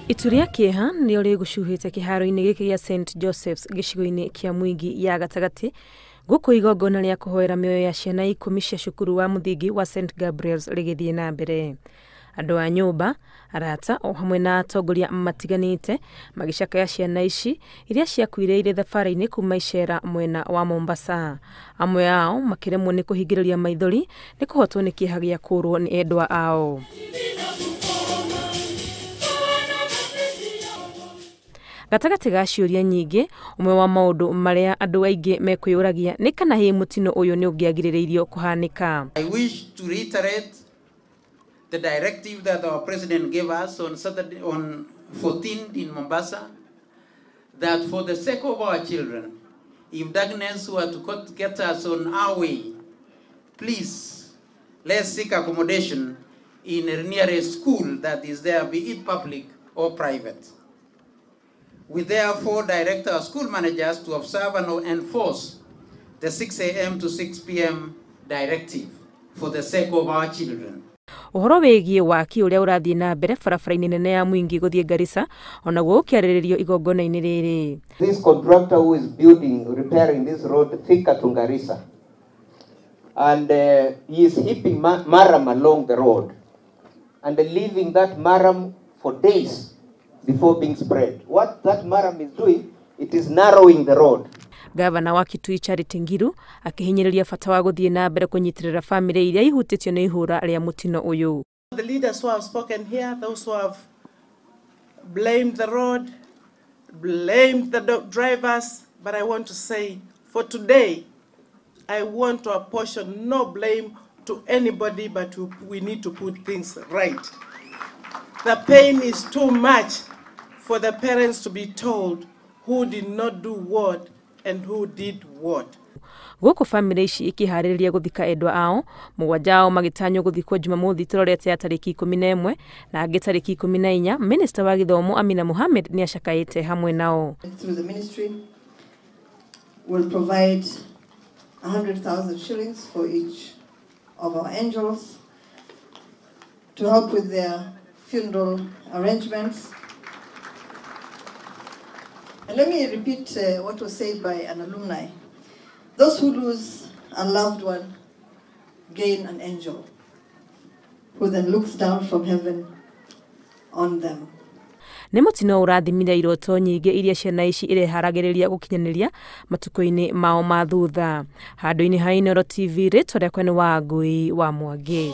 Itu rĩa kĩeha nĩrĩo rĩgũcuhĩte kĩharo-inĩ gĩkĩ gĩa St Joseph's gĩcigo-inĩ kĩa Mwingi ya gatagatĩ gũkũ igongona rĩa kũhoera mĩoyo ya ciana 10 cia cukuru wa mũthingi wa St Gabriel's rĩgĩthiĩ na mbere. Andũ a nyũmba, arata o hamwe na atongoria matiganĩte magĩcakaya ciana ici iria ciakuire irĩ thabarĩ-inĩ kuma icera mwena wa Mombasa. Amwe ao makĩremwo nĩ kũhingĩrĩria maithori nĩ kũhotwo nĩ kĩeha gĩa kũũrwo nĩ endwa ao. Gatagatĩ ga ciũria nyingĩ, ũmwe wa maũndũ marĩa andũ aingĩ mekwĩyũragia nĩ kana hihi mũtino ũyũ nĩ ũngĩagirĩrĩirio kũhanĩka. I wish to reiterate the directive that our president gave us on Saturday, on 14th in Mombasa, that for the sake of our children, if darkness were to get us on our way, please let's seek accommodation in a nearest school that is there, be it public or private. We therefore direct our school managers to observe and enforce the 6 a.m. to 6 p.m. directive for the sake of our children. Ũhoro wĩgiĩ waki ũrĩa ũrathiĩ na mbere barabara-inĩ nene ya Mwingi gũthiĩ Garissa onaguo ũkĩarĩrĩrio igongona-inĩ rĩrĩ. This contractor who is building, repairing this road Thika to Garissa, and he is heaping maram along the road and leaving that maram for days before being spread. What that maram is doing, it is narrowing the road. Gavana wa Kitui Charity Ngilu akĩhinyĩrĩria bata wa gũthiĩ na mbere kũnyitĩrĩra bamĩrĩ iria ihutĩtio nĩ ihũra rĩa mũtino ũyũ. The leaders who have spoken here, those who have blamed the road, blamed the drivers, but I want to say for today, I want to apportion no blame to anybody, but we need to put things right. The pain is too much for the parents to be told who did not do what and who did what. Gũkũ bamĩrĩ ici ikĩharĩrĩria gũthika endwa ao, mũgwanja ao magĩtanywo gũthikwo Jumamothi tũrorete ya tarĩki 11 na angĩ tarĩki 14. Minista wa gĩthomo Amina Mohamed nĩ acakaĩte hamwe nao. Through the ministry will provide 100,000 shillings for each of our angels to help with their funeral arrangements. And let me repeat what was said by an alumni. Those who lose a loved one gain an angel who then looks down from heaven on them. Nĩ mũtino ũrathimire iroto nyingĩ iria ciana ici ireharagĩrĩria gũkinyanĩria matukũ-inĩ mao ma thutha. Handũ-inĩ ha Inooro TV, rĩtwa rĩakwa nĩ Wangui wa Mwangi.